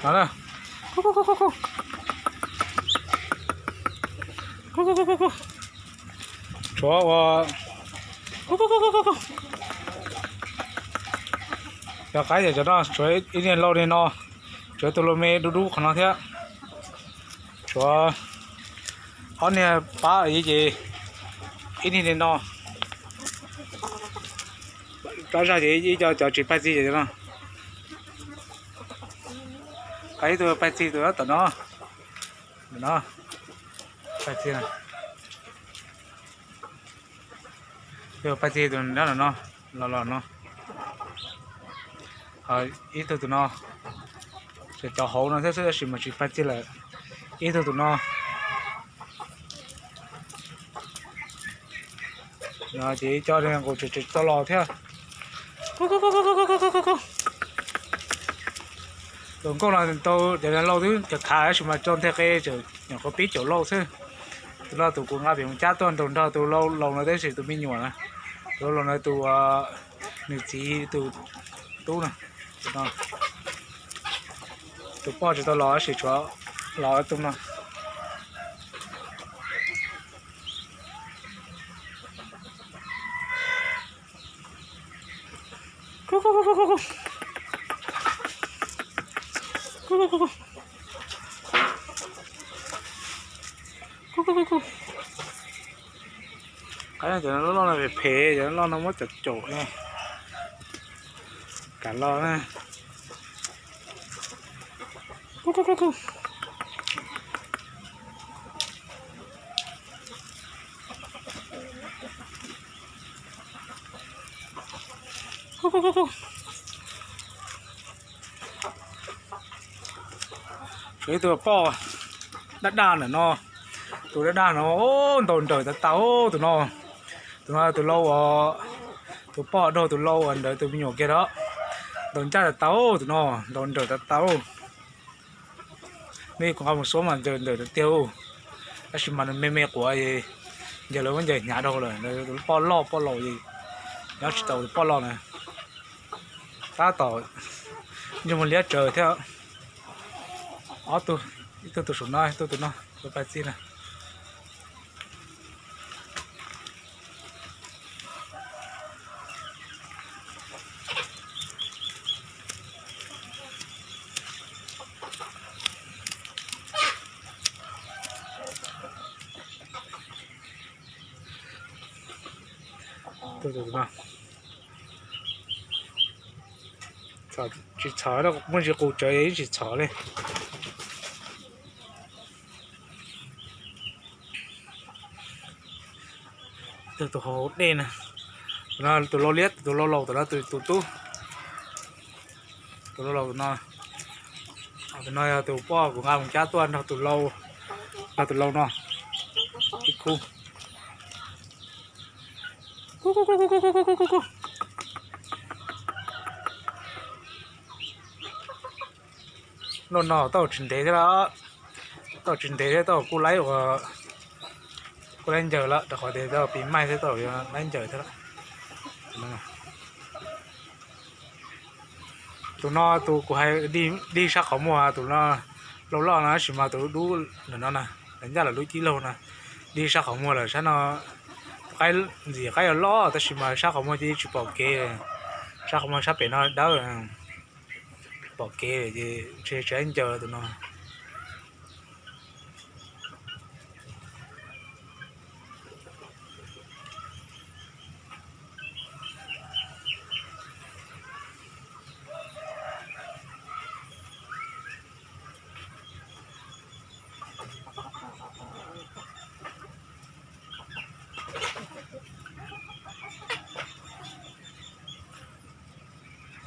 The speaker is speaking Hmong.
No na. Tshuav ua, cov qaib ces cov no tshuav ib niag lau li no, tshuav tus lau me dub dub qhov no thiab. Tshuav ob niag pab ces ib niag li no. Rov zog ces ib co cov tsis pab txi ces no. Ib tug pab txi tus tom no. No, pab txi, pab txi tus no, los los no. Ib tug tus no, cov hauv no thiab xwb tab sis mas tsis pab txi lawm. Ib tug tus no. Ces ib co nqus tsis tau los thiab. Tus nkauj no tau cov lau twb khav khav tab sis mas tso nthe qe, nyuam qhuav pib caum lau xwb. Tus no tus kuv nqa pem mus cab tuaj nrog tus lau laus no tab sis tus me nyuam na, tus lau laus no tus nws txiv tus tub no. Tus poj tsis tau los tab sis tshuav los tus no. Qab cov loj no phem phem, cov loj no muab cov caum ne, kam los na. Tshuav ib tug poj daj daj ntawm no, tus daj daj no ntaus nrawm tas tas tus no. Tus no tus lau, tus poj daug tus lau uas ntawd tus me nyuam kiag rau, ntaus ncaj tas tas tus no, ntaus nrawm tas tas. Nej kuv nqa mus xuab mas ncaws ntawm tiag, tab sis mas nws me me quav, ncaws lawv muab ncaws hnyav dhau lawm, tus poj loj poj laus nyob tsis tau tus poj loj na. Tab tom ntsej muag liab tsawv thiab. Ob tug, ib tug tus saum no, ib tug tus no, tus paj txij na. Tsis txhov, muaj ntsis qus tsawv yeej tsis txhov li. Tus hauv dej na, tus lau liab, tus lau laus, tus no tus tub, tus lau laus tus no. Tus no yog tus poj kuv nqa mus cab tuaj nrog tus lau, nrog tus lau no ib khub. Loj no tau tsis ntev thiab, tau tsis ntev thiab tau kuj laib ua, kuj laib ncaws lawm rau qhov tias tau pis maij thiab tau laib ncaws thiab lawm. Tus no tus kuv hais dig sab qhov muag, tus no lau loj no tab sis mas tus dub dub ntawm no na, lawv ncaj lawv lub cib laug na, dig sab qhov muag lawm sab no. Ntxim qaib loj loj tab sis mas sab qhov muag ces tsis pom kev, sab qhov muag sab pem no dawb, tsis pom kev ces ntshe tsis laib ncaws tus no.